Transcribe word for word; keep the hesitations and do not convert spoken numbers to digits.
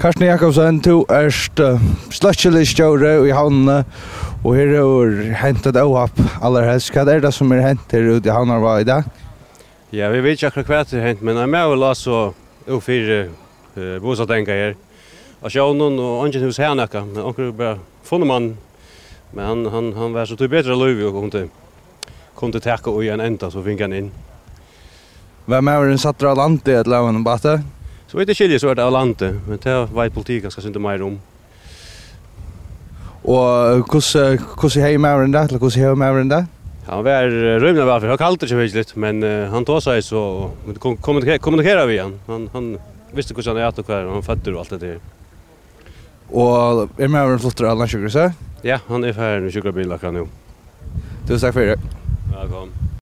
Carsten Jakobsen, tú ert, eh, sløkkiliðsstjóri í Havnini, og her hevur hent eitt óhapp allarhelst. Hvat er tað, sum er hent her úti í Havnarvág í dag? Ja, vit vita ikki akkurát, hvat er hent, men ein maður lá so út fyri, eh, Bústaðaranga her á sjónum, og eingin hevur sæð nakað, men onkur hevur bara funnið mann. Men hann, hann, hann var so tíbetur á lívi og kundi, kundi taka í ein enda, so fingu hann inn. Var maðurin sæddur av landi ella av einum báti? So vidt eg skilji, so er tað av landi, men tað veit politiið kanska eitt sindur meira um. Og hvussu, hvussu hevði maðurin tað, ella hvussu hevur maðurin tað? Hann var, eh, rímiliga væl fyri. Hann var kaldur, sjálvfylgiliga, men, eh, hann tosaði so, og kommunikeraði við hann. Hann, hann visti, hvussu hann æt og hvar hann var føddur og alt tað har. Og er maðurin fluttur á Landssjúkrahúsið? Ja, hann er farin í sjúkrabilin akkurát nú. Túsund takk fyri. Vælkomin.